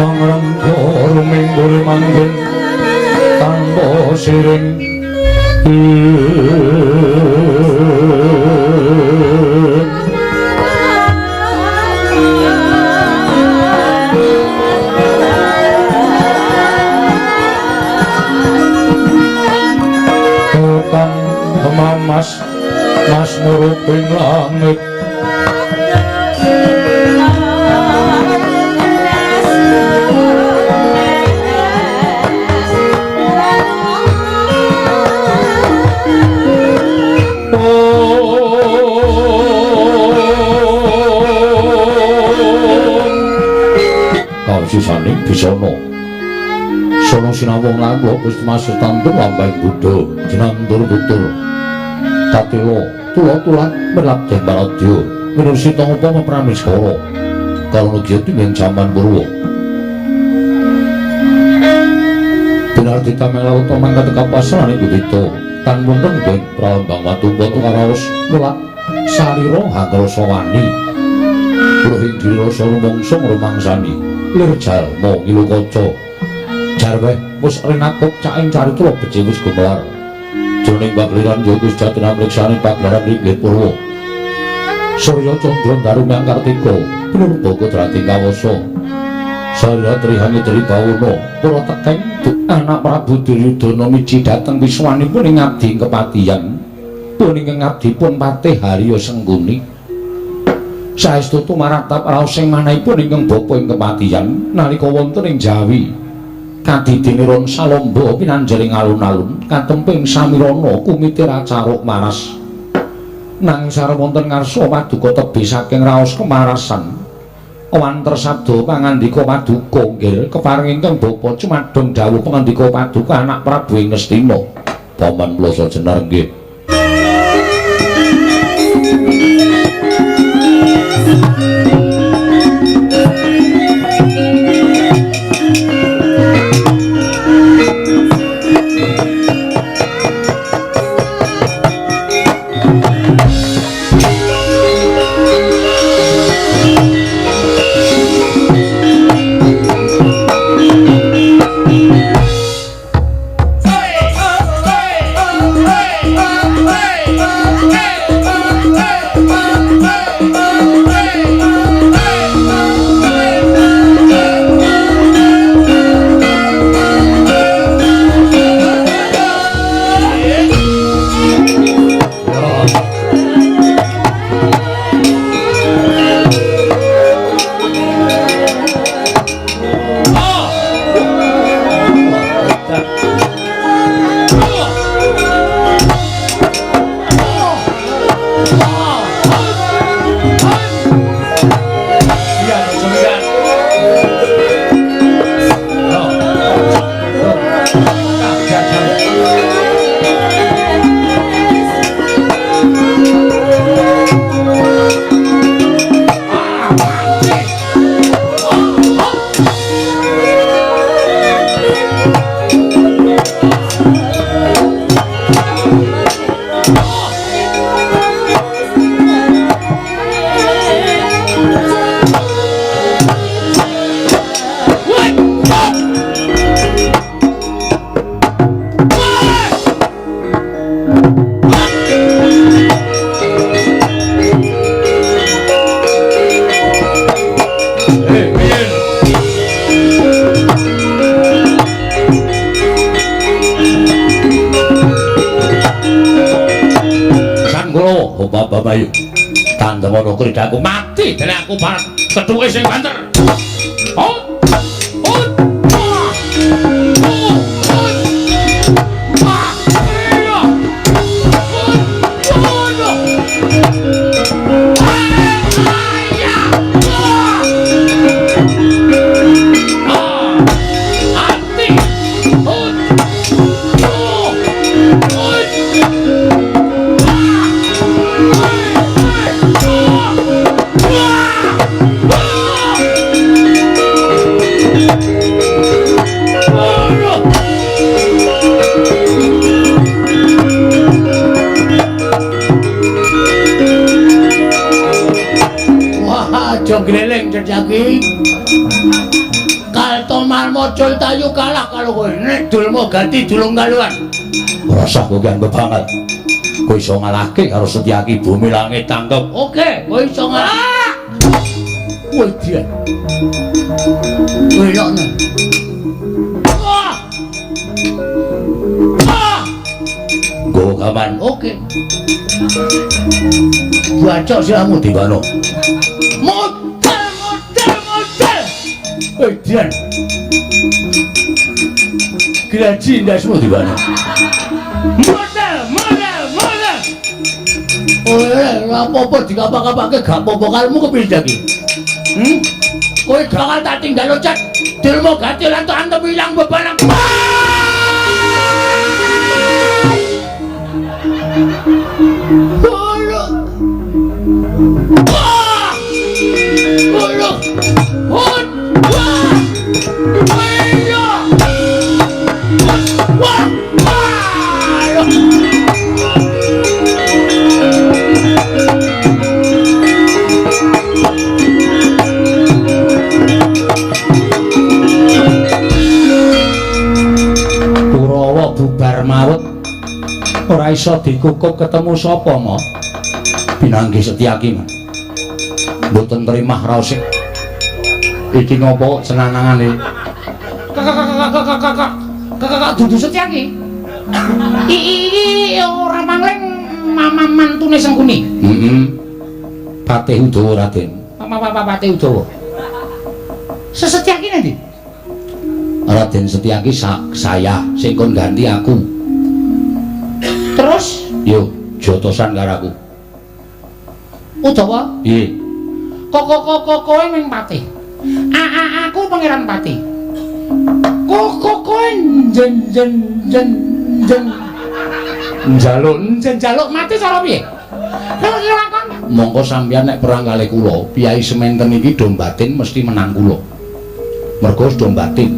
Mangrengga ruming manggen tanpa siring. Kang mamas mas muruping langit. Kawujusaning Bisana Sono sinawung lan Gusti Mas Tantur lampahing Buddha jinantur tutur katela tula-tulan melabdeng baradya minusita upama pramiskara karana jati ing jaman Purwa binarti tameng lawuta mangkat kapasan ing Gudita tan wonten ing pralambang watu watu karaos mulat sarira hangrasa wani ruhing dirasa rumangsa ngrumangsani lir jalma ngilu kaca jarweh wis rinakuk caing carita becik wis gumelar jroning pagelaran ya Gusti Jatina mriksani pagelaran ringgit Purwa Surya Candra Daru Kartika Purba Kodrating kawasa Sarya Trihangi Tribawana para tekeng anak Prabu Duryudana miji dhateng wiswanipun ing ngabdi kepatihan pun ing ngabdi pun Patih Harya Sengkuni saestu tumaratap raos sing manahipun ingkang bapa ing kepatihan nalika wonten ing Jawi kadidinira Salamba pinanjaring alun-alun katemping samirana kumite racaruk maras nanging sareng wonten ngarsa paduka tebih saking raos kemarasan wanter sabda pangandika paduka nggih kepareng ingkang bapa cumadong dawuh pangandika paduka anak Prabu ing Ngastina paman Blasa Jenar nggih. Babayu tandang ana kridaku mati dene aku parek kethuke sing banter. Oh. Oh. Oh. Oh. Kaltomal mocul tayu kalah karo kowe. Nek dulmu ganti dulung kaluan. Ora usah kowe ganggu banget. Kowe iso ngalahke karo Setyaki bumi langit tangkep. Oke, kowe iso ngalah. Kowe dia. Kowe lokno. Wah. Ah. Gowo gaman. Oke. Bacok siramu dibano. Modal, modal, modal. Dian. Graji ndasmu dibano. Modal, modal, modal. Ora apa-apa dikapak-kapake gak apa-apa karepmu kepiye iki? Kowe bakal tak tinggal loncat. Dilmo gati lan tok antem ilang beban. Halo. Wah! Halo. Hot. Wah! Iya. Wah! Wah! Kurawa bubar mawut ora iso dikukup ketemu sapa mo? Pinanggih Setyaki Mas. Mboten trimah raose. Iki ngopo senanangane? Kakak kakak dudu Setyaki. Iki ora mangling mama mantune Sengkuni. Heeh. Patih Udawa Raden. Mama Patih Udawa. Sesetyaki nanti? Raden Setyaki saya sing kon ganti aku. Terus yo jotosan karo aku. Udawa? Piye? Kok kowe ning Patih. Aku Pangeran Patih. Kok kowe njen njen njen njen njaluk njen njaluk mati cara piye? Mongko sampeyan nek perang kalih kula, piyai sementen iki do batin mesti menang kula. Mergo do batin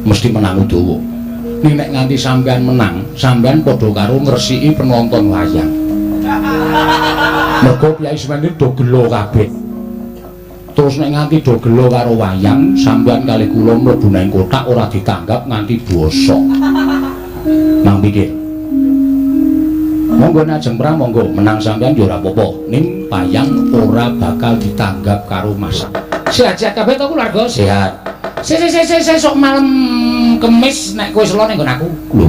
mesti menang Udawa. Ning nek nganti sampeyan menang, sampeyan padha karo ngresiki penonton wayang. Mergo piyai sementen do gelo kabeh. Terus nek nganti do gelo karo wayang, sampeyan kalih kula mlebu nang kothak ora ditanggap nganti bosok. Nang pikir. Monggo nek ajeng perang monggo, menang sampeyan ya ora apa-apa. Ning wayang ora bakal ditanggap karo masak. Sehat-sehat kabeh to keluarga? Sehat. Sesuk malam Kemis nek kowe selo ning nggon aku. Lho,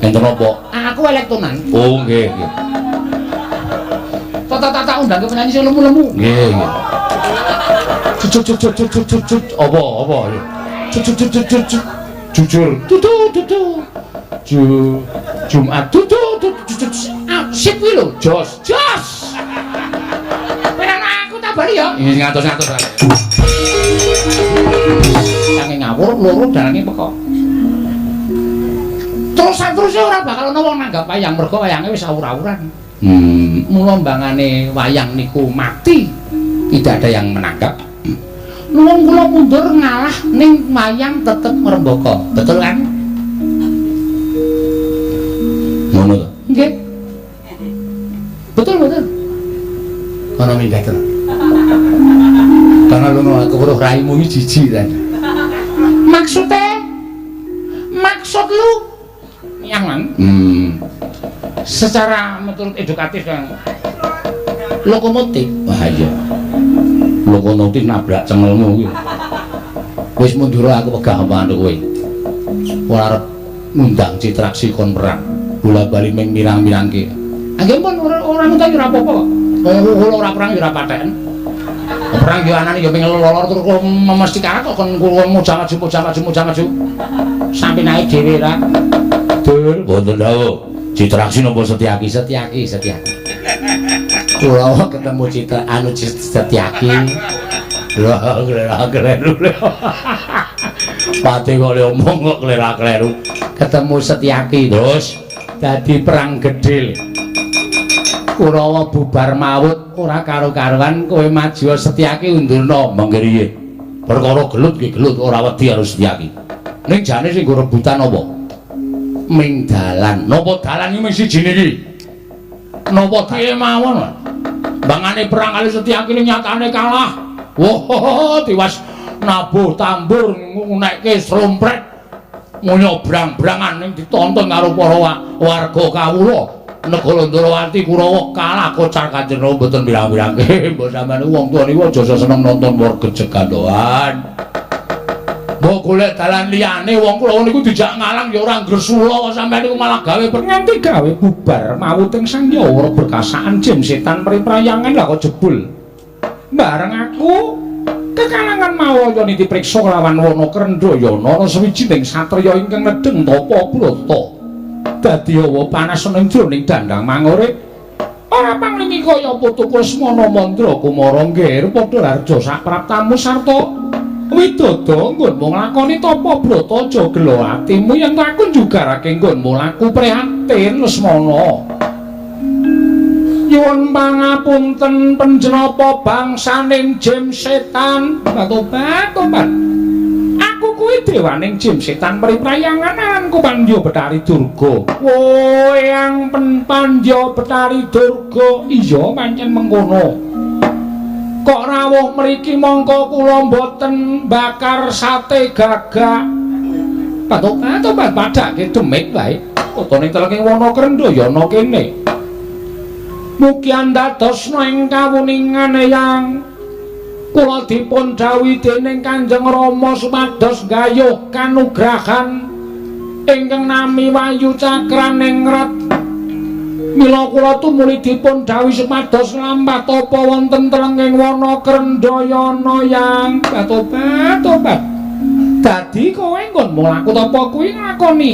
enten apa? Aku elektonan. Oh, nggih, nggih. Tak undang ke penyanyi sing lemu-lemu. Nggih, nggih. Cucut apa apa cucut cucut jujur tutu tutu Jumat tutu tutu sip kuwi lho jos jos. Peran aku tak bali ya. Ngatos-ngatos ae. Tangi ngawur loro dalange pekok. Terus-teruse ora bakal ana wong nanggap wayang mergo wayange wis awur-awuran. Mula mbangane wayang niku mati. Tidak ada yang menanggap. Nuwun kula mundur ngalah ning wayang tetep ngrembaka. Betul kan? Ngono to? Nggih. Betul betul. Kono minggat. Kono lunga aku weruh raimu iki jijik ta. Maksude? Maksud lu yang man? Secara menurut edukatif kan lokomotif. Wah iya. Lokomotif nabrak cengelmu kuwi. Wis mundur aku wegah mantuk kowe. Ora arep ngundang Citraksi kon perang. Bola-bali ming mirang-mirangke. Nggih pun ora ngundang ya ora apa-apa kok. Kula ora perang ya ora patheken. Perang ya anane ya ming lolor terus mesti kalah kok kon kula mojang maju mojang maju mojang maju. Sampe naik dhewe ra. Dul, mboten dawuh. Citraksi napa Setyaki? Setyaki, Setyaki. Kula ketemu Citra anu Setyaki. Lho, kleru-kleru. Pati kok le omong kok kleru-kleru. Ketemu Setyaki terus dadi perang gedhe. Kurawa bubar mawut ora karo-karuan kowe maju Setyaki undurna mengke riye. Perkara gelut nggih gelut ora wedi karo Setyaki. Ning jane sing nggo rebutan apa? Ming dalan. Napa dalan iki ming siji niki? Napa piye mawon? Bangane perang kali Setyaki ning nyatane kalah. Wah, tiwas Nabuh tambur ngunekke srompret munyo brang-brangan ning ditonton karo para warga kawula negara Ndrawati Kurawa kalah kocar kacir mboten pirang-pirangke. Mbok sampeyan wong tuwa niku aja seneng nonton warga jegandoan. Mbok golek dalan liyane wong kula niku dijak ngalang ya ora gresula sampeyan niku malah gawe nganti gawe bubar mawuting Sang Yawara berkasaan jim setan mriprayangan lah kok jebul. Bareng aku kekalangan mawaya niti priksa kelawan wana Krendayana ana sawijining satriya ingkang nedheng tapa brata. Dadi hawa panas ning jroning dandang mangore ora panglingi kaya putuku Lesmana Mandra Kumara nggih padha harja sapraptamu sarta widodo nggonmu nglakoni tapa brata aja gelo atimu yen aku njugarake nggonmu laku prihatin Lesmana. Nyuwun pangapunten panjenapa bangsaning jim setan. Tobat-tobat. Aku kuwi dewaning jim setan priprayangan aranku Pandya Betari Durga. Wo eyang Pandya Betari Durga. Iya pancen mengkono. Kok rawuh mriki mongko kula mboten bakar sate gagak. Tobat-tobat padhake demit wae. Otone telenging wana Krendayana kene. Mugi andadosna ing kawuningan eyang kula dipun dawuhi dening Kanjeng Rama supados gayuh kanugrahan ingkang nami Wayu Cakraningrat. Mila kula tumuli dipun dawuhi supados nglampah tapa wonten telenging wana Krendayana yang. Tobat-tobat. Dadi kowe nggonmu laku tapa kuwi nglakoni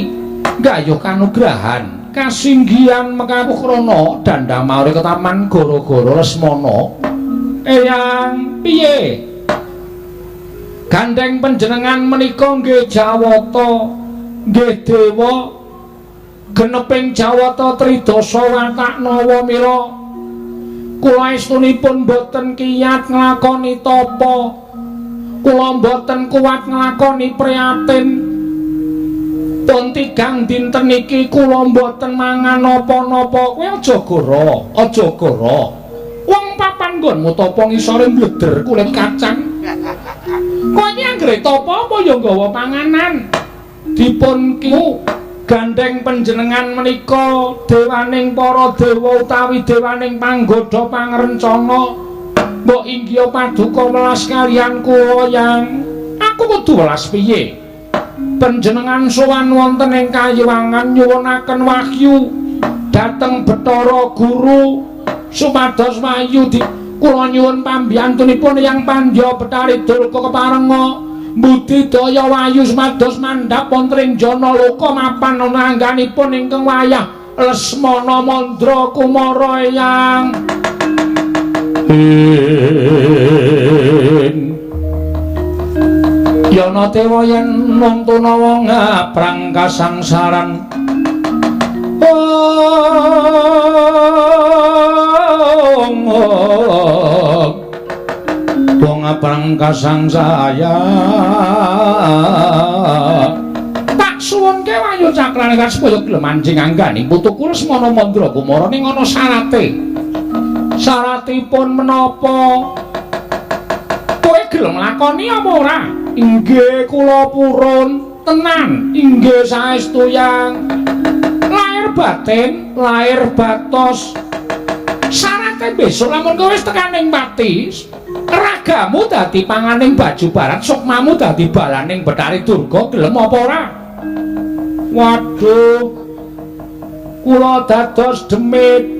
gayuh kanugrahan kasinggihan mekawuh krana dandang maure ketaman gara-gara Lesmana. Eyang piye? Gandeng panjenengan menika nggih Jawata, nggih dewa geneping Jawata tridasa watak nawa mila kula estunipun boten kiyat nglakoni tapa. Kula boten kuat nglakoni prihatin. Pun tigang dinten iki kula mboten mangan napa-napa. Kowe aja goro, aja goro. Wong papan nggonmu tapa ngisore mbleder kulit kacang. Kowe iki anggere tapa apa ya nggawa panganan? Dipun kiwu gandeng panjenengan menika dewaning para dewa utawi dewaning panggodha pangrencana. Mbok inggih paduka welas kaliyan kula yang aku kudu welas piye? Panjenengan sowan wonten ing kayiwangan nyuwunaken wahyu dhateng Bathara Guru supados wahyu di kula nyuwun pambiyantunipun Eyang Pandya Betari Durga keparenga mbudidaya wahyu supados mandhap wonten ing jana loka mapan angganipun ingkang wayah Lesmana Mandra Kumara Eyang. Yana dewa yen wong tunawa ngaprang kasangsaran wong ngaprang kasangsaya tak suwunke Wayu Cakrane supaya gelem anjing anggani putuku Lesmana Mandra Kumara ning ana syarate. Syaratipun menapa? Kowe gelem nglakoni apa ora? Inggih kula purun tenan. Inggih saestu yang. Lahir batin, lahir batos. Syarate besok lamun kowe wis tekan ning pati, ragamu dadi panganing baju barat, sukmamu dadi balaning Betari Durga, gelem apa ora? Waduh. Kula dados demit.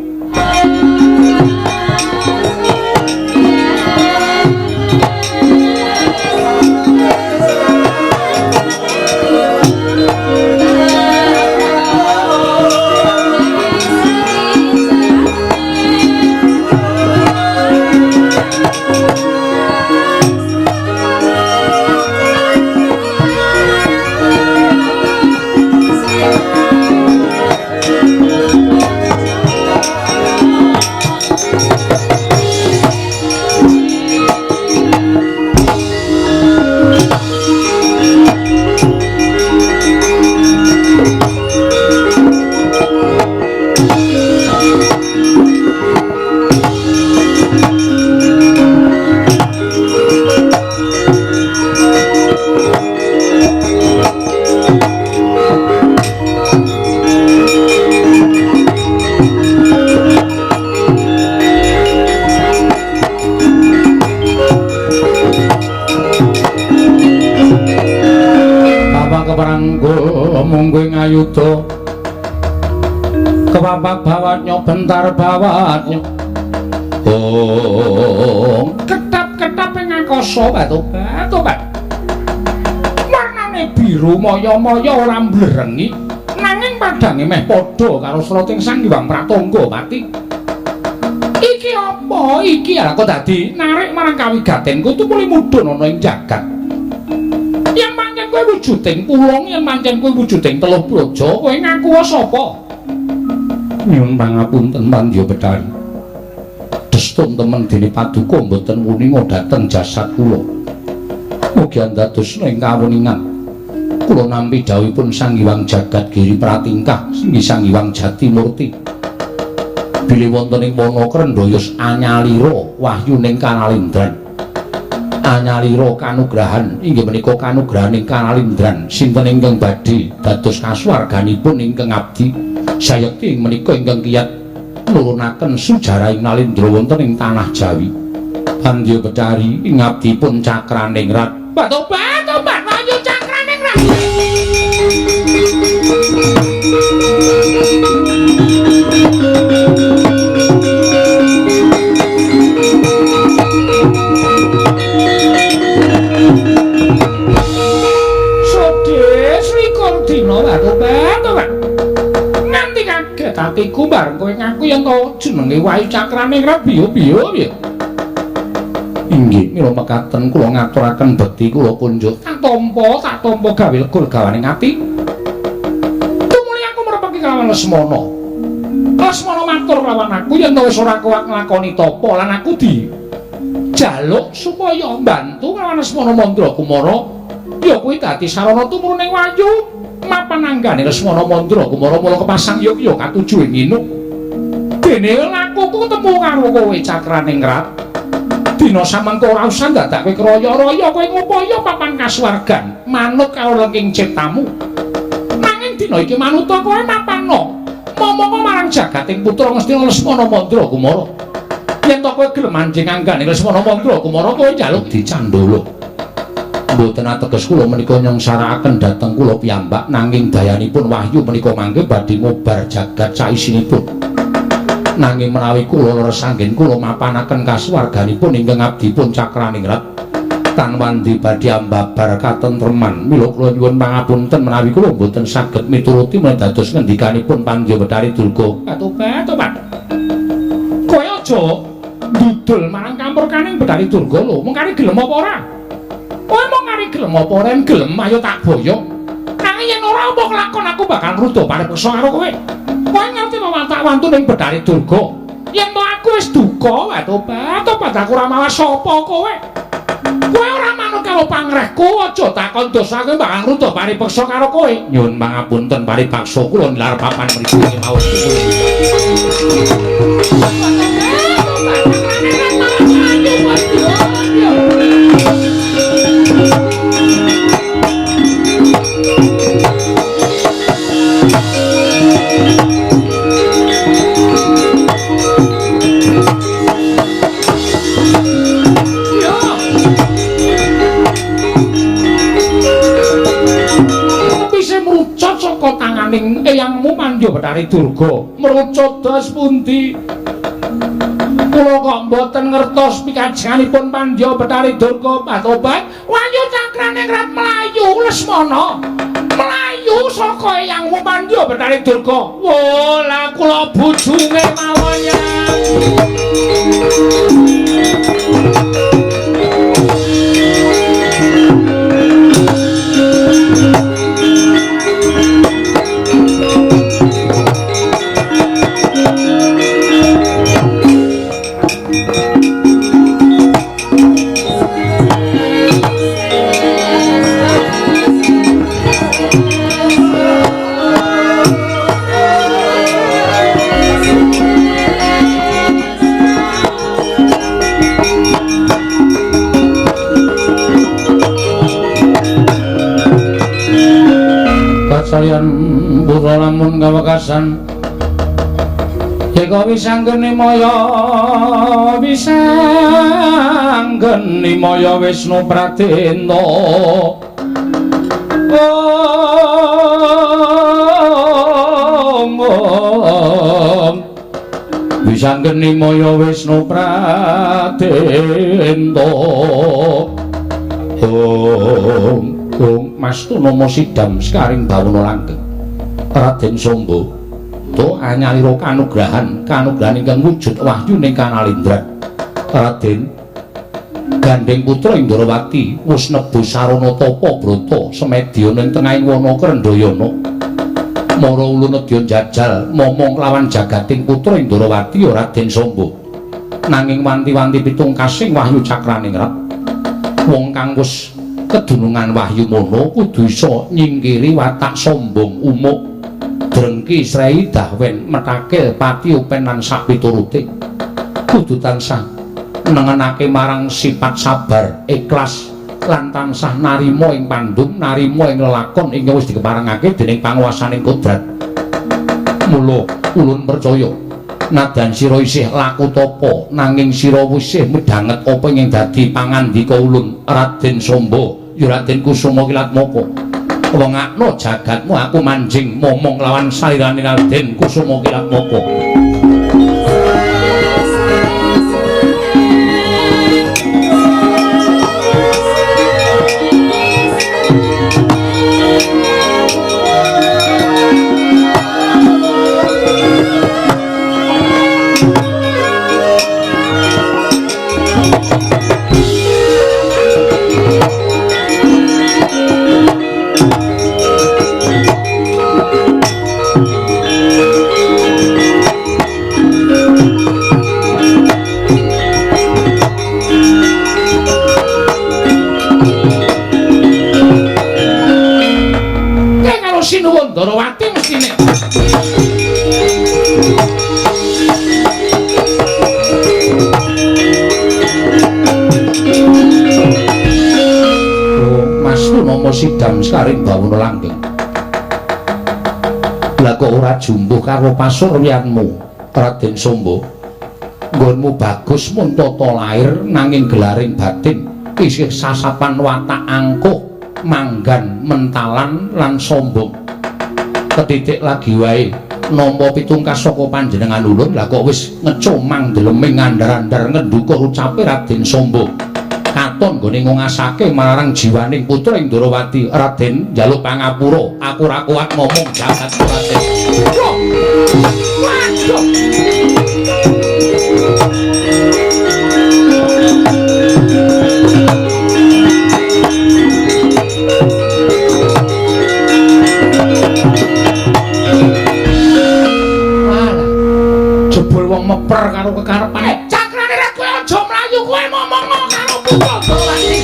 Bapak keperanggul mungguing ayuda kepapak bawatnya bentar bawatnya oh ketap-ketap ing angkasa batu-batu warnane biru maya-maya ora mblerengi nanging padange meh padha karo srating Sang Hyang Pratangga Pati. Iki apa iki lha kok dadi narik marang kawigatenku tumuli mudhun ana ing jagat. Yen pancen kowe wujuding pulung, yen pancen kowe wujuding teluh praja, kowe ngaku sapa? Nyuwun pangapunten Pandya Betari. Destun temen dene paduka mboten wuninga dhateng jasad kula. Mugi andadosna ing kawuningan. Kula nampi dawuhipun Sang Hyang Jagat Giri Pratingkah inggih Sang Hyang Jatimurti. Bilih wonten ing wana Krendhaya anyalira wahyuning kanalindran. Anyalira kanugrahan inggih menika kanugrahaning kanalindran sinten ingkang badhe dados kasuwarganipun ingkang abdi sayekti ing menika ingkang kiyat nurunaken sejarahing Nalindra wonten ing tanah Jawi. Pandya Betari ing abdipun Cakraningrat. Batobat Wahyu Cakraningrat. Nganti kaget atiku bareng kowe ngaku yen to jenenge Wahyu Cakraningrat biyo-biyo piye. Inggih mila mekaten kula ngaturaken bekti kula kunjuk. Tak tampa gawe legul gawaning ati. Tumuli aku merepeki kelawan Lesmana. Lesmana matur kelawan aku yen to wis ora kuat nglakoni tapa lan aku di jaluk supaya mbantu kelawan Lesmana Mandra Kumara ya kuwi dadi sarana tumurune wahyu. Mapan anggane Lesmana Mandra Kumara mula kepasang yogya katuju ing inuk. Dene lakuku ketemu karo kowe Cakraningrat. Dina samengko ora usah dadak kowe kraya-raya kowe ngupaya papan kasuwargan manut karo lengking ciptamu. Nanging dina iki manuta kowe mapana. Momoko marang jagating putra Ngastina Lesmana Mandra Kumara. Yen to kowe gelem manjing anggane Lesmana Mandra Kumara kowe njaluk dicandhala. Mboten ateges kula menika nyengsarakaken dhateng kula piyambak nanging dayanipun wahyu menika mangke badhe ngobar jagat saisinipun. Nanging menawi kula leres anggen kula mapanaken kasuwarganipun ingkang abdipun Cakraningrat tan wandi badhe ambabar katentreman. Mila kula nyuwun pangapunten menawi kula mboten saged mituruti menawi dados ngendikanipun Pandya Betari Durga. Atobat. Kowe aja ndudul marang kampurkaning Betari Durga lho, mung kari gelem apa ora? Kowe mung kari gelem apa ora? Gelem ayo tak boyong. Nanging yen ora apa kelakon aku bakal ngruda paripeksa karo kowe. Kowe ngerti watak wantu ning Betari Durga. Yen to aku wis duka, atobat aku ora mawas sapa kowe. Kowe ora manut karo pangrehku, aja takon dosa kowe bakal ngruda paripeksa karo kowe. Nyuwun pangapunten paripaksa kula nilar papan mriku mawon. Tanganing eyangmu Pandya Betari Durga mrucut dos pundi? Kula kok mboten ngertos pikajenganipun Pandya Betari Durga. Patobat Wahyu Cakraningrat mlayu Lesmana mlayu saka eyangmu Pandya Betari Durga. Wo lah kula bujunge mawon ya. Salyan putra lamun kawekasan Yeka wisanggeni maya wisanggeni maya Wisnu Pradena. Om Om wisanggeni maya Wisnu Pradena. Om Om Mastu nama sidam sekaring bawana langgeng Raden Sombo to anyalira kanugrahan kanugrahan ingkang wujud wahyu ning kanalindran. Raden gandeng putra Indrawati wis nebu sarana tapa brata semedya ning tengahing wana Krendhayana. Mara ulun nedya jajal momong lawan jagating putra Indrawati ya Raden Sombo. Nanging wanti-wanti pitung kasing wahyu cakraningrat wong kang wis kedunungan wahyu mono kudu iso nyingkiri watak sombong umuk drengki srei dahwen metakil pati upen lan sapiturute. Kudu tansah nengenake marang sifat sabar ikhlas lan tansah narima ing pandum narima ing lelakon ingkang wis dikeparengake dening panguwasaning kodrat. Mula ulun percaya nadan sira isih laku tapa nanging sira isih midhanget apa ing dadi pangandika ulun Raden Sombo ya Raden Kusuma Kilatmaka. Wengakno jagatmu aku manjing momong lawan salirane Raden Kusuma Kilatmaka. Sinuwun Darawati mestine. Oh, Mas nama sidam sekaring bawana langgeng. Lah kok ora jumbuh karo pasuryanmu, Raden Sombo? Nggonmu bagus mun tata lair nanging gelaring batin isih sasapan watak angkuh, manggan, mentalan lan sombong. Ketitik lagi wae nampa pitungkas saka panjenengan ulun, lah kok wis ngecomang deleming ngandar-andar ngenduka ucape Raden Sombo. Katon nggone ngongasake marang jiwaning putra Indrawati. Raden njaluk pangapura, aku ora kuat ngomong jagat Raden. Waduh. Jebul wong meper karo kekarepane. Cakrane rek kowe aja mlayu, kowe ngomong karo putra Indrawati.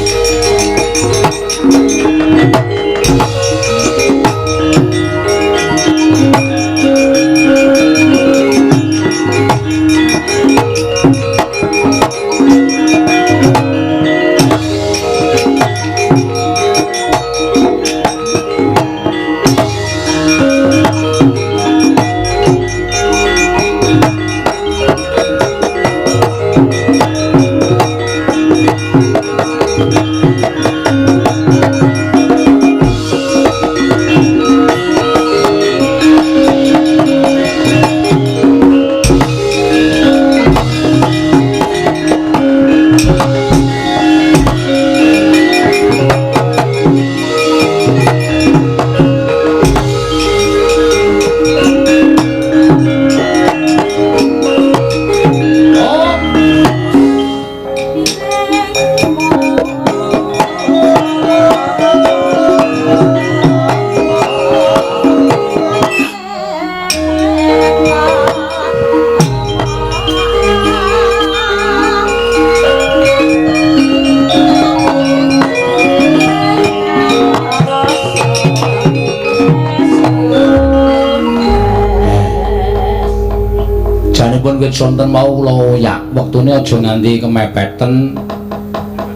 Sonten mau kula oyak, wektune aja nganti kemepeten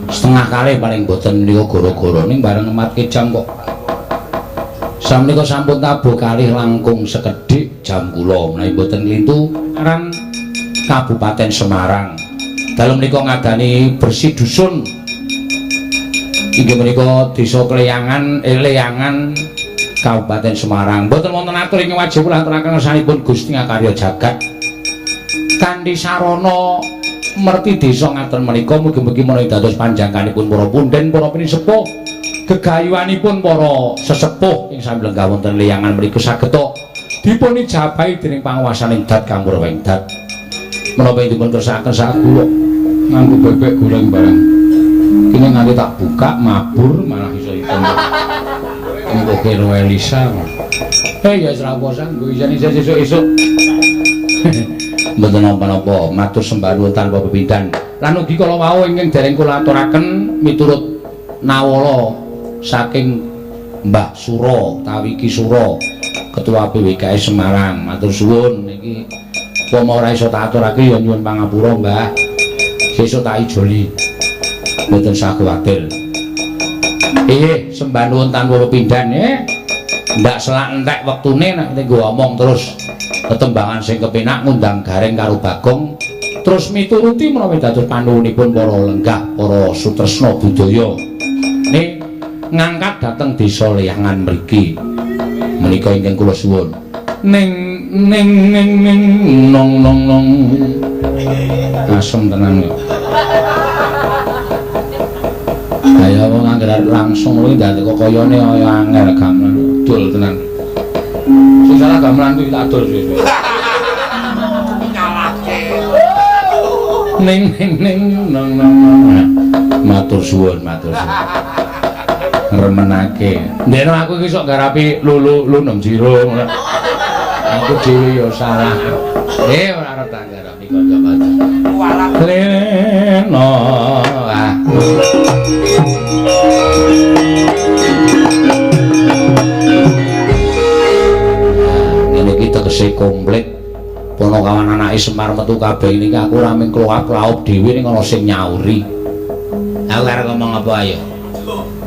setengah kalih paling boten niku goro-goro ning bareng ngematke jam kok Samenika sampun tabuh kalih langkung sekedhik jam kula menawi boten klintu aran Kabupaten Semarang. Dalem menika ngadani bersih dusun. Inggih menika Desa Kleyangan, Leyangan Kabupaten Semarang. Boten wonten atur ing wajib kula aturaken ngersanipun Gusti ngakarya jagat. Kanthi sarana merti desa ngaten menika mugi-mugi menawi dados panjangkanipun para punden, para pinisepuh, gegayuhanipun para sesepuh ing sami lenggah wonten Leyangan mriku saged dipun ijabahi dening panguwasaning dat kang purweng dat. Menapa ing dipun kersakaken sak kula nganggo bebek goreng barang. Kene nganti tak buka mabur malah iso hitung. Engko karo Elisa. Ya ora apa-apa, nggo isen-isen sesuk-esuk. Mboten napa-napa, matur sembah nuwun tanpa pepindhan. Lan ugi kala wau ingkang dereng kula aturaken miturut nawala saking Mbah Suro utawi Ki Suro, Ketua PWKS Semarang. Matur suwun iki upama ora iso tak aturake ya nyuwun pangapura, Mbah. Sesuk tak ijoli. Mboten usah kuwatir. Nggih, sembah nuwun tanpa pepindhan nggih. Ndak selak entek wektune nek nggo omong terus tetembangan sing kepenak ngundang Gareng karo Bagong terus mituruti menawi dados panuwunipun para lenggah, para sutresna budaya. Nih ngangkat dhateng desa Leyangan mriki. Menika ingkang kula suwun. Ning ning ning ning nong nong nong. Asem tenan kok. Ayo wong anggere langsung kuwi ndadek kok kayane kaya angel gamelan dol tenan. Sing salah gamelan kuwi tak dol suwe-suwe. Nyalahke. Ning ning ning nong nong nong. Matur suwun, matur suwun. Remenake. Ndekno aku iki sok garapi lulu lu nem jiro. Aku dhewe ya salah. Ora arep tak garapi kanca-kanca. Leno. Ah. Ngene iki tegese komplit. Ponokawan anake Semar metu kabeh niki aku ora mung kloap-klaup dhewe ning ana sing nyauri. Aku arep ngomong apa ayo?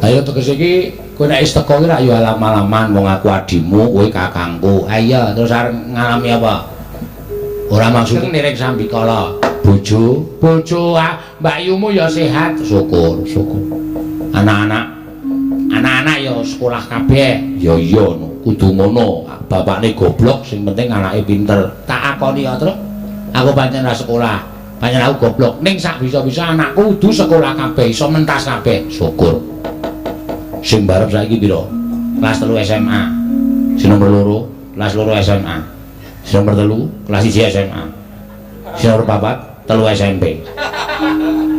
Ayo tegese iki kowe nek wis teko ki rak yo alam-alaman wong aku adimu, kowe kakangku. Ayo terus arep ngalami apa? Ora maksud niring sambikala. Bojo, bojo ah, mbakyumu ya sehat, syukur, syukur. Anak-anak, anak-anak ya sekolah kabeh. Ya iya no, kudu ngono. Bapakne goblok, sing penting anake pinter. Tak akoni ya, Truk. Aku pancen ora sekolah. Pancen aku goblok. Ning sak bisa-bisa anakku kudu sekolah kabeh, iso mentas kabeh. Syukur. Sing barep saiki pira? Kelas 3 SMA. Sing nomor 2, kelas 2 SMA. Sing nomor 3, kelas 1 SMA. Sing nomor 4, 3 SMP.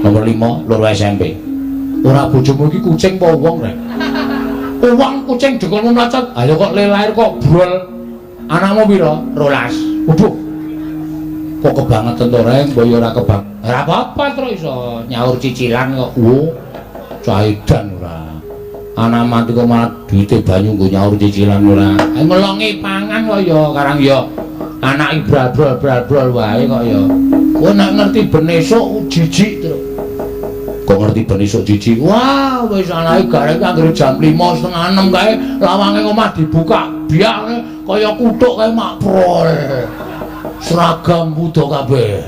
Nomor 5, 2 SMP. Ora bojomu iki kucing apa wong rek? Wong kucing dengkulmu mlocot. Ayo kok le lahir kok brol. Anakmu pira? 12. Waduh. Kok kebangetan to rek, mbok ya ora kebang. Ora apa-apa terus iso nyaur cicilan kok. Wo, cah edan ora. Anak mati kok malah duwite banyu nggo nyaur cicilan ora. Ngelongi pangan kok ya karang ya. Anake brol-brol wae kok ya. Kowe nek ngerti ben esuk jijik terus. Kok ngerti ben esuk jijik? Wah, wis anake garek anggere jam 5:30 kae lawange omah dibuka biak kaya kuthuk kae mak prol. Seragam wuda kabeh.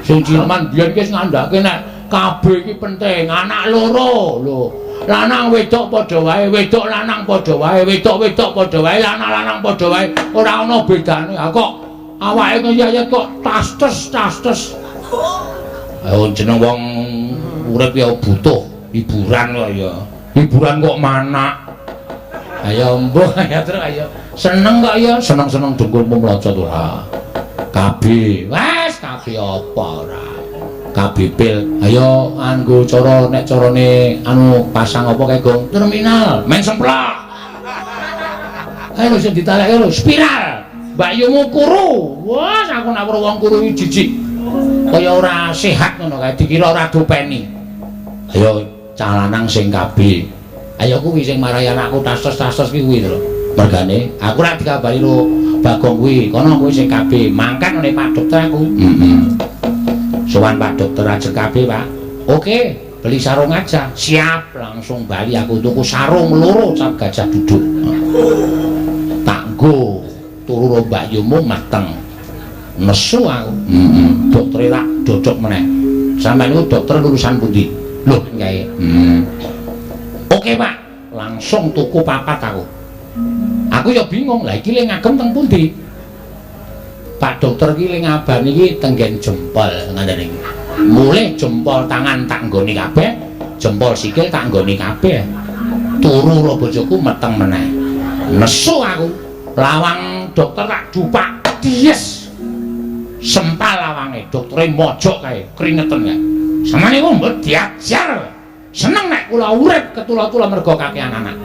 Sing cileman biyen ki wis ngandhake nek KB iki penting, anak loro lho. Lanang wedok padha wae, wedok lanang padha wae, wedok-wedok padha wae, lanang-lanang padha wae, ora ana bedane. Ha kok awake ngeyayat kok tas-tes. Ayo jeneng wong urip ya butuh hiburan kok ya. Hiburan kok manak. Ayo mbuh ya terus ayo. Seneng kok ya, seneng-seneng dengkulmu mlocot ora. KB, wes KB apa ora? KB pil. Ayo anggo cara nek carane anu pasang apa kae Gong? Terminal, main semplak. Ayo sing ditalekke lho, spiral. Mbakyumu kuru. Wah, aku nek weruh wong kuru iki jijik. Kaya ora sehat ngono kae, dikira ora dopeni. Ayo cah lanang sing KB. Ayo kuwi sing marai anakku tas-tas ki kuwi lho. Mergane aku ora dikabari karo Bagong kuwi, kono kuwi sing KB. Mangkat ngene Pak Dokter aku. Heeh. Sowan Pak Dokter ajeng KB, Pak. Oke. Beli sarung aja. Siap, langsung bali aku tuku sarung loro cap gajah duduk. Tak nggo turu ro mbakyumu meteng. Nesu aku. Heeh. Doktere tak dodok meneh. Sampeyan niku dokter lulusan pundi? Loh, kae. Oke, Pak. Langsung tuku papat aku. Aku ya bingung, lah iki le ngagem teng pundi? Pak dokter iki le ngabani iki tenggen jempol ngandane iki. Mulih jempol tangan tak nggoni kabeh, jempol sikil tak nggoni kabeh. Turu ro bojoku meteng meneh. Nesu aku. Lawang dokter tak dupak, dies. Sempal lawange, doktere mojok kae, kringeten kae. Sampeyan niku mbok diajar. Seneng nek kula urip ketula-tula mergo kakean anak.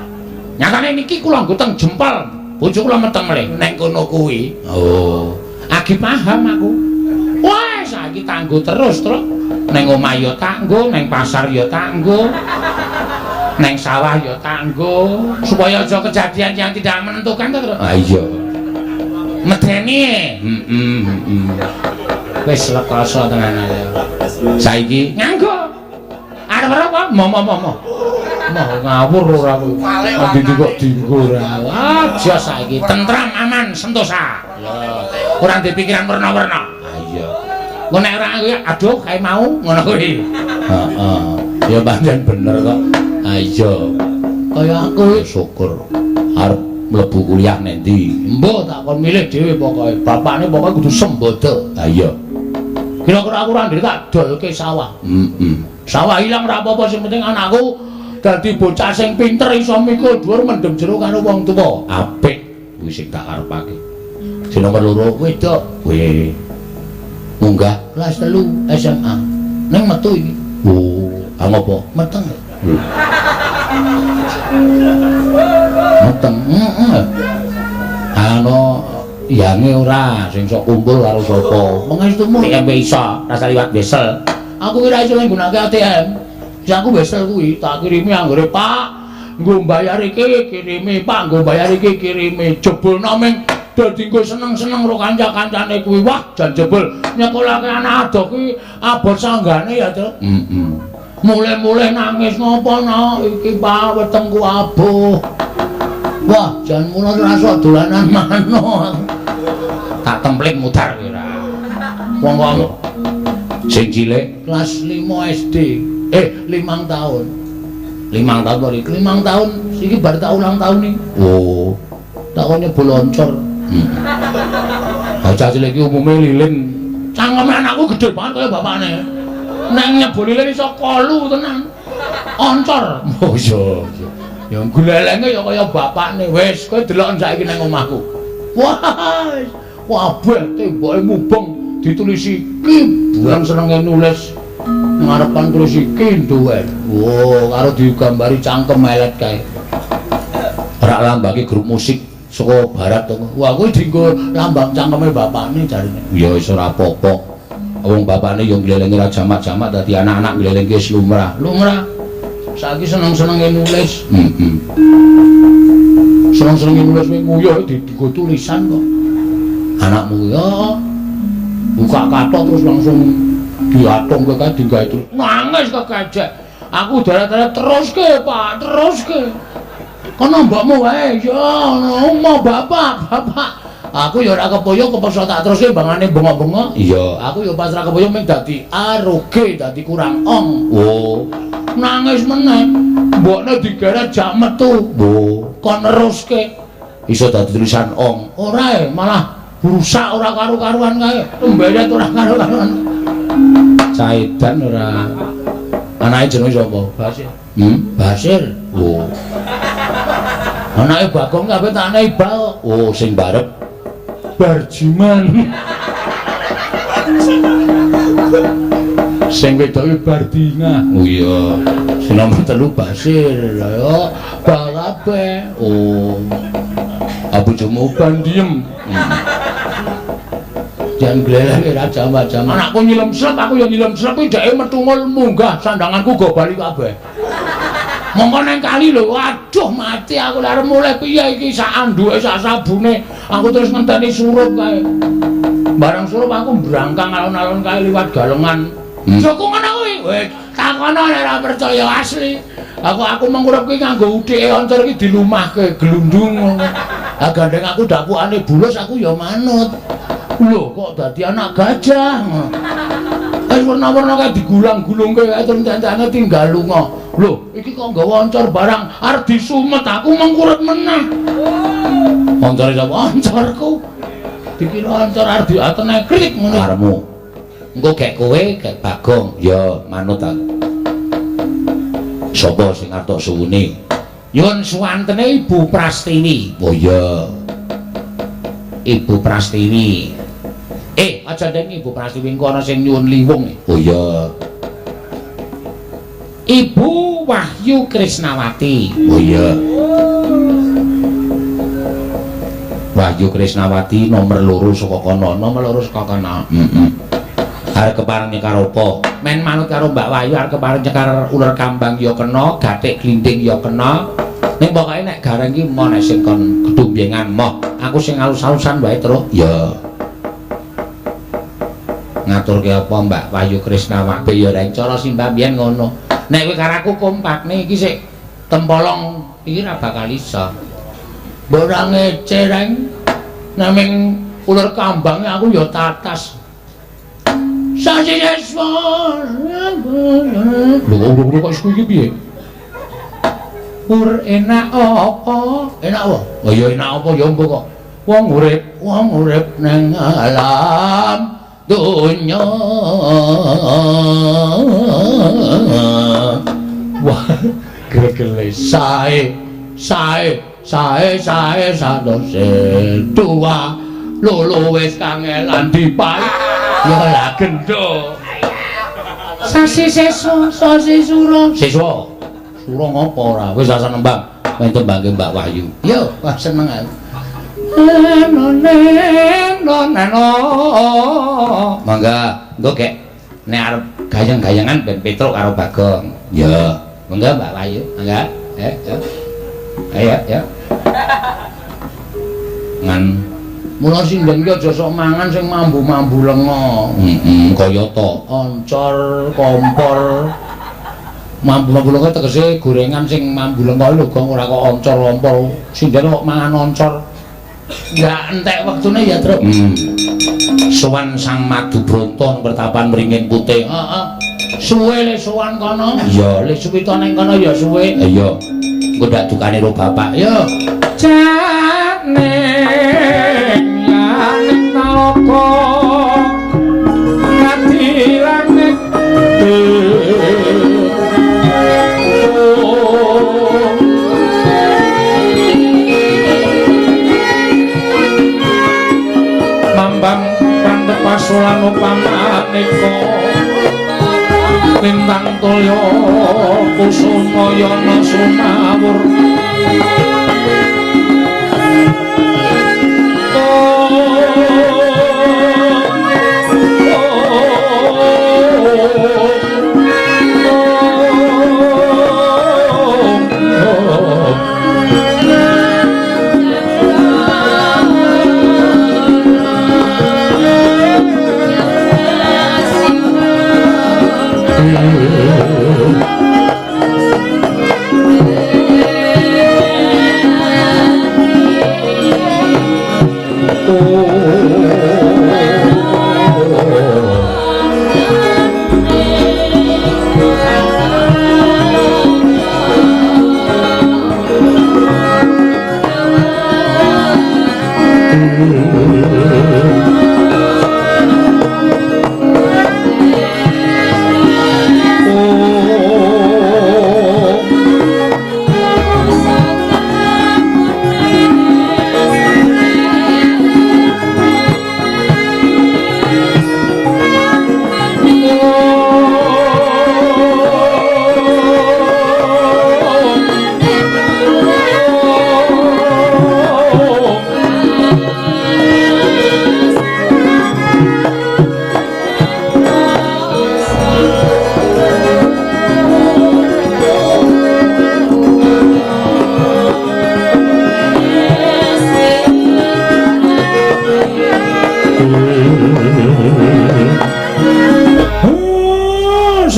Nyatane niki kula nggo teng jempol, bojo kula meteng melih neng kono kuwi. Oh, agi paham aku. Wah, saiki tanggo terus, Truk. Neng omah ya tanggo, neng pasar ya tanggo. Neng sawah ya tanggo, supaya aja kejadian yang tidak menentukan to, Truk. Ah iya. Medeni. Heeh, heeh. Wis rekoso tenan ae. Saiki nganggo. Arep apa? Mo mo mo mo. Moh ngawur ora kuwi. Endi kok dienggo ora. Aja saiki tentram aman sentosa. Ya. Ora ndek pikiran werna-werna. Ha iya. Engko nek ora kuwi aduh kae mau ngono kuwi. Heeh. Ya pancen bener kok. Ha iya. Kaya aku syukur arep mlebu kuliah nek ndi. Mbah tak kon milih dhewe pokoke. Bapakne pokoke kudu sembodo. Ha iya. Kira-kira aku ora ndek tak dolke sawah. Heeh. Sawah ilang ora apa-apa sing penting anakku dadi bocah sing pinter iso mikul dhuwur mendem jero karo wong tuwa. Apik kuwi sing tak karepake. Sing nomor loro wedok kowe munggah kelas 3 SMA. Ning metu iki. Oh, ha ngopo? Meteng. Meteng. Heeh. Ana yange ora sing sok kumpul karo sapa? Mengestumu ATM iso, rasa liwat wesel. Aku kira iso nggunakake ATM. Sing aku wesel kuwi tak kirimi anggere Pak, nggo mbayar iki kirimi, Pak nggo bayar iki kirimi. Jebul ming dadi nggo seneng-seneng karo kanca-kancane kuwi. Wah, jan jebul nyekolake anak adoh kuwi abot sanggane ya, Truk. Heeh. Mulih-mulih nangis ngopo no iki Pak wetengku abuh. Wah, jan mula ora sok dolanan manuk. Tak templing mudar kuwi ora. Wong kok sing cilik kelas 5 SD. 5 tahun. 5 tahun kok iki. 5 tahun iki bar tak ulang tahun iki. Oh. Tak kon nyebul loncor. Bocah cilik iki umume lilin. Cangkeme anakku gedhe banget kaya bapakne. Nek nyebul lilin iso kolu tenan. Oncor. Oh iya. Ya glelenge ya kaya bapakne. Wis, kowe delok saiki nang omahku. Wah, kabeh temboke mubeng ditulisi ki buang senenge nulis. Ngarepan tulisi ki nduwen. Oh, karo digambari cangkem melet kae. Rak lambake grup musik saka barat to. Wah, kuwi dienggo lambang cangkeme bapakne jarine. Ya wis ora apa-apa. Wong bapakne ya nglelengi ra jamak-jamak dadi anak-anak nglelengke wis lumrah. Lumrah. Saiki seneng-senenge nulis. Heeh. Seneng-senenge nulis kuwi nguyuh dienggo tulisan kok. Anakmu ya buka kathok terus langsung diatung kowe kae digawe terus. Nangis kekejek. Aku darat-darat teruske, Pak, teruske. Kono mbokmu wae. Ya, ngono bapak, bapak. Aku ya ora kepoyo kepeksa tak teruske bangane bengok-bengok. Iya, aku ya pas ora kepoyo mung dadi aroge, dadi kurang ong. Oh. Nangis meneh. Mbokne digeret jak metu. Oh, kon neruske. Iso dadi tulisan ong. Ora e, malah rusak ora karu-karuan kae. Mberet ora karu-karuan. Caidan ora. Anake jenenge sapa? Basir. Basir. Oh. Anake Bagong kabeh tak anake Ibal. Oh, sing barep Barjiman. Sing wedok iki Bardingah. Oh iya. Sing nomor 3 Basir. Lah yo bal kabeh. Oh. Bojomu bandiem. Jan gleleng ora jam-jam. Anakku nyilem slep, aku ya nyilem slep kuwi dheke metungul munggah sandanganku go bali kabeh. Mongko nang kali lho, waduh mati aku lha arep mulih piye iki sak anduke sak sabune. Aku terus ngenteni surup kae. Bareng surup aku mbrangkang alon-alon kae liwat galengan. Joko ngono kuwi. Wis Takono nek ora percaya asli. Aku mengkurep kuwi nganggo uthike oncor iki dilumahke glundung ngono. Ha gandeng aku dapukane bulus aku ya manut. Lho kok dadi anak gajah. Wis werna-werna kae digulang-gulungke kae terus entek-entekane tinggal lunga. Lho, iki kok nggawa oncor barang arep disumet aku mengkurep meneh. Oncore sapa? Oncorku. Dikira oncor arep diatene krik ngono. Karemu. Engko gek kowe, gek Bagong, ya manut aku. Sapa sing arep tok suwune? Nyuwun suwantene Ibu Prastiwi. Oh iya. Ibu Prastiwi. Aja ndeng Ibu Prastiwi engko ana sing nyuwun liwung. Oh iya. Ibu Wahyu Krisnawati. Oh iya. Wahyu Krisnawati nomor 2 saka kono, nomor 2 saka kono. Heeh. Arep kepareng nyekar apa? Men manut karo Mbak Wahyu arep kepareng nyekar uler kambang ya kena, gathik glinding ya kena. Ning pokoke nek gareng iki moh nek sing kon gedhombengan moh. Aku sing alus-alusan wae terus. Ya. Ngaturke apa Mbak Wahyu Krisnawati ya reng cara simbah biyen ngono. Nek kowe karo aku kompak nih iki sik tempolong iki ora bakal iso. Mbok ora ngece reng. Naming uler kambang aku ya tatas. Sasi seswa. Lho kok iso iki piye? Pur enak apa? Enak apa? Oh ya enak apa ya mbok kok. Wong urip nang alam donya. Wah, gregele sae sae sae sae sanose dua lolo wis kangelan dipai ya lah gendho. Sasi seswa, sasi sura. Seswa. Sura ngopo ora? Wis asa nembang. Men tembangke Mbak Wahyu. Yo, wah seneng aku. Mangga, engko gek nek arep gayeng-gayengan ben Petruk karo Bagong. Ya, mangga Mbak Wahyu, mangga. Ya. Ayo, ya. Ngan mula sinden ki aja sok mangan sing mambu-mambu lenga. Heeh, kaya ta oncor, kompor. Mambu-mambu lenga tegese gorengan sing mambu lenga lho, Gong, ora kok oncor kompor. Sinden kok mangan oncor. Enggak entek wektune ya, Truk. Sowan Sang Madu Bronto pertapan Wringin Putih. Heeh. Suwe le sowan kono. Iya, le suwita nang kono ya suwe. Iya. Engko ndak dukane ro bapak. Yo. Jane yaning talaga kadilane mambang pandhep pasulan upamaneka lintang tulya kusuma yana sumawur.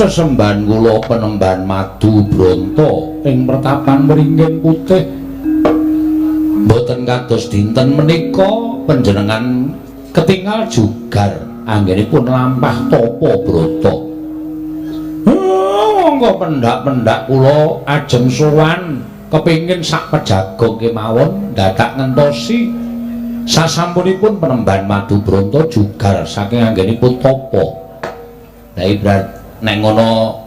Sesembahan kula Penemban Madu Bronto ing pertapan Wringin Putih. Mboten kados dinten menika panjenengan ketingal jugar anggenipun lampah tapa brata. Monggo pendak-pendak kula ajeng sowan kepingin sak pejago kemawon dadak ngentosi sasampunipun Penemban Madu Bronto jugar saking anggenipun tapa. Lah ibrat nek ngono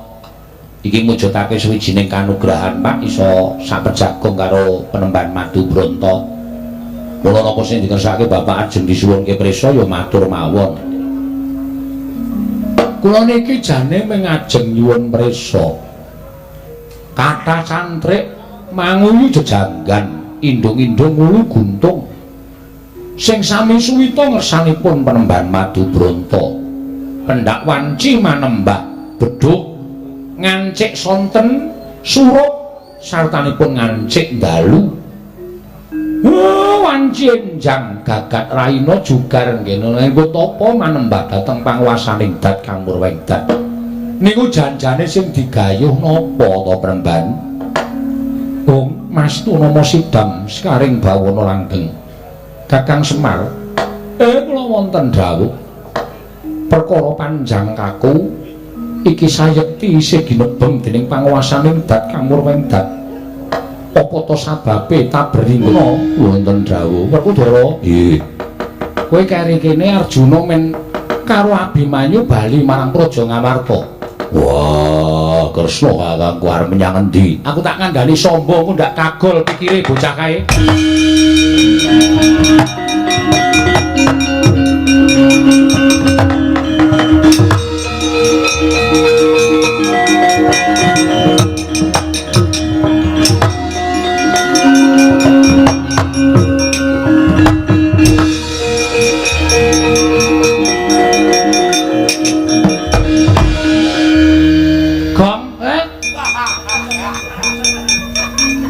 iki mujudake suwijining kanugrahan Pak iso sak pejagong karo Penemban Madu Bronto. Mula napa sing dikersake Bapak ajeng disuwunke prisa ya matur mawon. Kula niki jane mung ajeng nyuwun prisa. Kathah cantrik manguyu jejanggan, indung-indung wulu guntung. Sing sami suwita ngersanipun Penemban Madu Bronto. Pendak wanci manembah bedhug ngancik sonten surup sartanipun ngancik dalu. Wanci enjang gagat raina jugar nggene nganggo tapa manembah dhateng panguwasaning dat Kang Murwengdat. Niku janjane sing digayuh napa to Penemban? Gong Mas Tunama Sidam sekaring bawana langgeng. Kakang Semar, kula wonten dawuh. Perkara panjang kaku iki sayekti isih ginebeng dening panguwasaning dat Kang Murwengdat. Apa to sababe taberi ngono? Wonten dawuh. Werkudara, nggih. Kowe keri kene Arjuna men karo Abimanyu bali marang Praja Ngamarta. Wah, Kresna kakangku arep menyang endi? Aku tak ngandani Samba engko ndak kagol pikire bocah kae.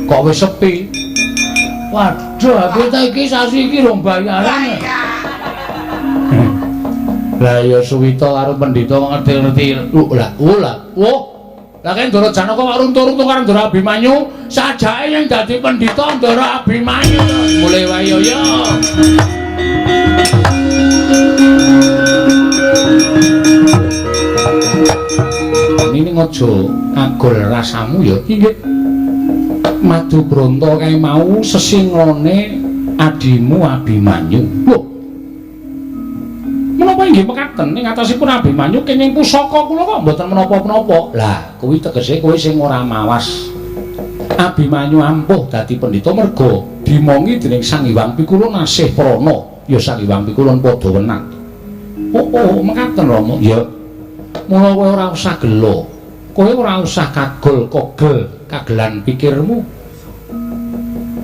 Kok wis sepi? Waduh, aku ta iki sasi iki rong bayaran. Lah ya Suwita karo pendhita ngerti-ngerti. Lah, lah, wah. Lah kene Ndara Janaka kok runtuh-runtuh karo Ndara Abimanyu, sajake yang dadi pendhita Ndara Abimanyu. Mulih wae yo yo. Ini aja agol rasamu ya. Nggih. Madu Bronto kae mau sesingone adimu Abimanyu. Lho. Menapa inggih mekaten ing atasipun Abimanyu kenging pusaka kula kok mboten menapa-menapa. Lah, kuwi tegese kowe sing ora mawas. Abimanyu ampuh dadi pendhita merga dimongi dening Sang Hyang Pikulun asih prana. Ya Sang Hyang Pikulun padha wenang. Oh, mekaten Rama. Ya. Mula kowe ora usah gelo. Kowe ora usah kagol kogel kagelan pikirmu.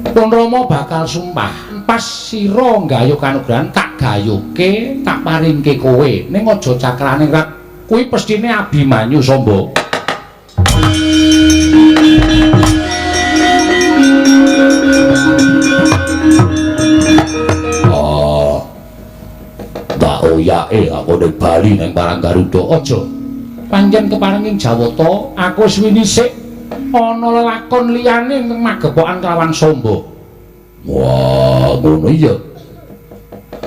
Pun Rama bakal sumpah pas sira nggayuh kanugrahan tak gayuhke, tak paringke kowe. Ning aja cakrane rat kuwi pestine Abimanyu Samba. Oh. Tak oyake aku nek bali ning Parang Garuda aja. Pancen keparenging Jawata aku wis winisik ana lelakon liyane ing magepokan kelawan Samba. Wah, ngono iya.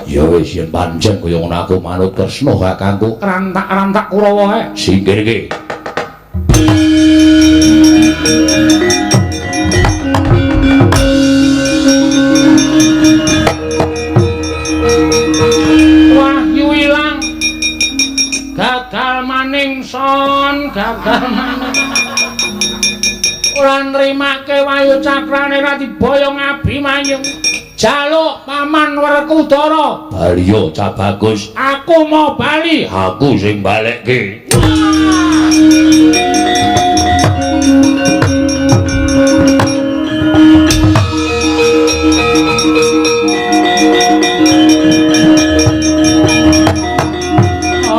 Ya wis yen pancen kaya ngono aku manut Kresna kakangku. Rantak-rantak Kurawa ae. Singkir iki. Wahyu ilang. Gagal maning son, gagal maning. Ora nrimake wayu cakrane ra diboyong Abimanyu. Jaluk paman Werkudara. Bali yo Cah Bagus. Aku mau bali. Aku sing balekke.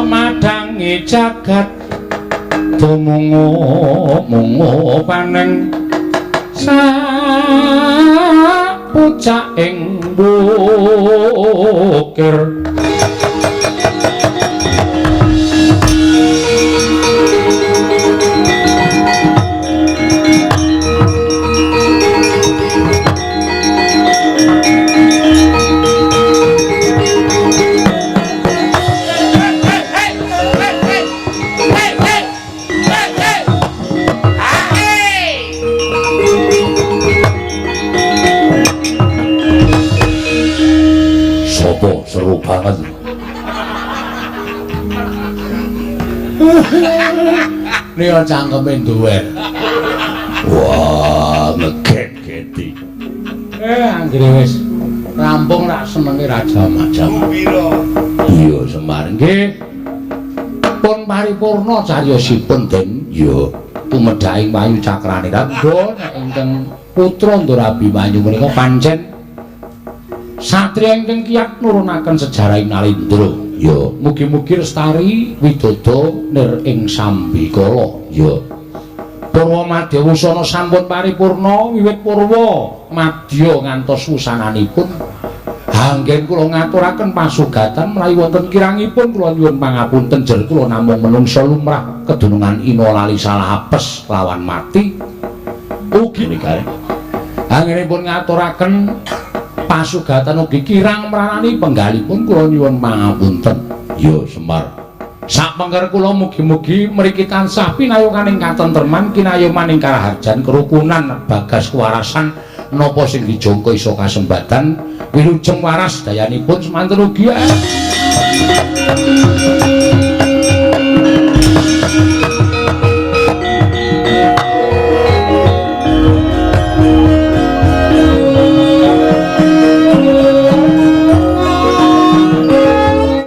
Madangi jagat tumungu-mungu paneng sapucaking wukir. Apa seru banget. Nia cangkeme duwer. Wah, ngeget-geti. Anggere wis rampung rak senenge raja macam. Iya, Semar nggih. Pun paripurna cariyosipun, Den. Iya, tumedhaing wayu cakrane Rangga nek ingkang putra Ndara Abimanyu menika pancen satriya ingkang kiyat nurunaken sejarah ing Nalindra. Ya, mugi-mugi lestari widodo nir ing sambikala. Ya. Purwa Madya wusana sampun paripurna wiwit purwa madya ngantos wusananipun. Anggen kula ngaturaken pasugatan menawi wonten kirangipun kula nyuwun pangapunten jer kula namung menungsa lumrah kedunungan ina lali salah apes lawan mati. Ugi nikah. Anggenipun ngaturaken pasugatan ugi kirang mranani penggalipun kula nyuwun pangapunten. Ya Semar. Sakpengker kula mugi-mugi mriki tansah pinayoganing katentreman kinayomaning karaharjan kerukunan bagas kewarasan napa sing dijangka iso kasembatan wilujeng waras dayanipun semanten ugi.